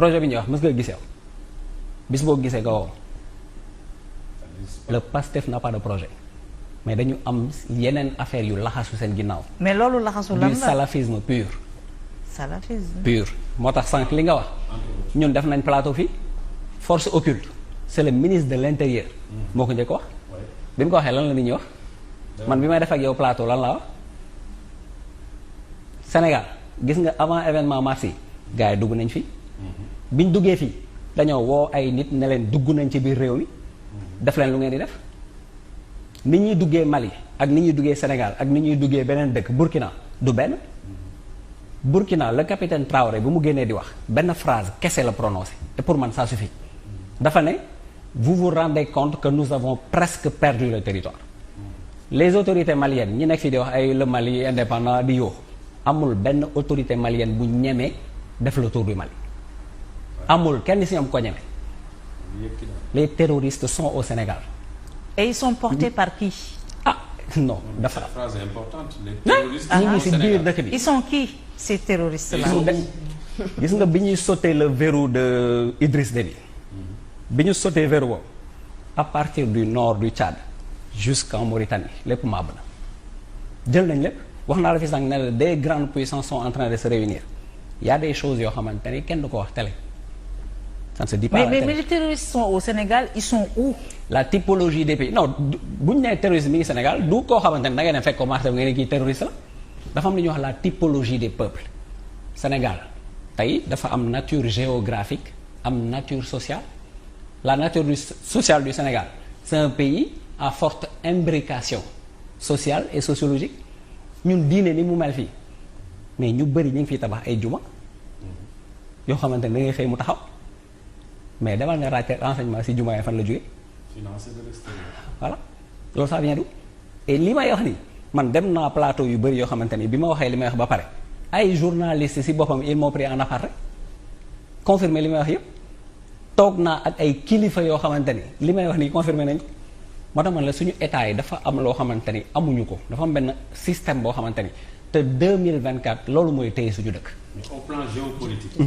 projet bi ñuy wax mës nga gis yow bis boo gisee nga woo le PASTEF n'a pas de projet mais dañu am yeneen affaire yu laxasu seen ginnaaw. mais loolu laxasu lan la du salafisme pur. salafisme pur moo tax sànq li nga wax ñun def nañ plateau fii force occulte c'est le ministre de l'intérieur moo ko njëkk wax bi mu ko waxee lan la nit ñi wax man bi may def ak yow plateau lan laa wax Sénégal gis nga avant événement mars yi gars yi dugg nañ fi biñ duggee fii dañoo woo ay nit ne leen dugg nañ ci biir réew mi def leen lu ngeen di def ni ñuy duggee Mali ak ni ñuy duggee Sénégal ak ni ñuy duggee beneen dëkk Burkina du benn Burkina le capitaine Traoré bu mu génnee di wax benn phrase kese la prononcé et pour man ça suffit dafa ne vous vous rendez compte que nous avons presque perdu le territoire les autorités maliennes ñi nekk fii di wax ay le Mali indépendant di yoo amul benn autorité malienne bu ñemee def le tour du Mali amul kenn si ñoom ko ñeme les terroristes sont au Sénégal. Et ils sont portés par qui? Ah non dafa. Cette phrase est importante. Les terroristes ñu ngi si biir dëkk bi. Ils sont qui ces terroristes là? gis nga bi ñuy sauter le verrou de Idriss Déby. bi ñu sauter verrou boobu à partir du nord du Tchad jusqu'en Mauritanie lépp màbb na jël nañ lépp wax naa la fi sànq ne la des grandes puissances sont en train de se réunir il y a des choses yoo xamante ni kenn du ko wax télé. ça ne se dit pas mais les terroristes sont au Sénégal, ils sont où? La typologie des pays non bu ñu nee terroriste mi ngi Sénégal du koo xamante ne da ngay ne fekk ko marché bi nga ne kii terroriste la dafa am lu ñuy wax la typologie des peuples Sénégal tey dafa am nature géographique am nature sociale la nature sociale du Sénégal c'est un pays à forte imbrication sociale et sociologique ñun diine ni mu mel fii mais ñu bëri ñu ngi fiy tabax ay juma yoo xamante ne da ngay xëy mu taxaw mais demal nga raaj renseignement si juma yi fan la jógee. financé de l'extérieur. Voilà loolu ça vient d'où et li may wax ni man dem naa plateau yu bëri yoo xamante ni bi ma waxee li may wax ba pare ay journalistes si boppam ils m'ont pris en aparté confirmé li may wax yëpp toog naa ak ay kilifa yoo xamante ni li may wax nii confirmé nañ ko moo tax man la suñu état yi dafa am loo xamante ni amuñu ko dafa am benn système boo xamante ni te 2024 loolu mooy téye suñu dëkk. Mais au plan géopolitique.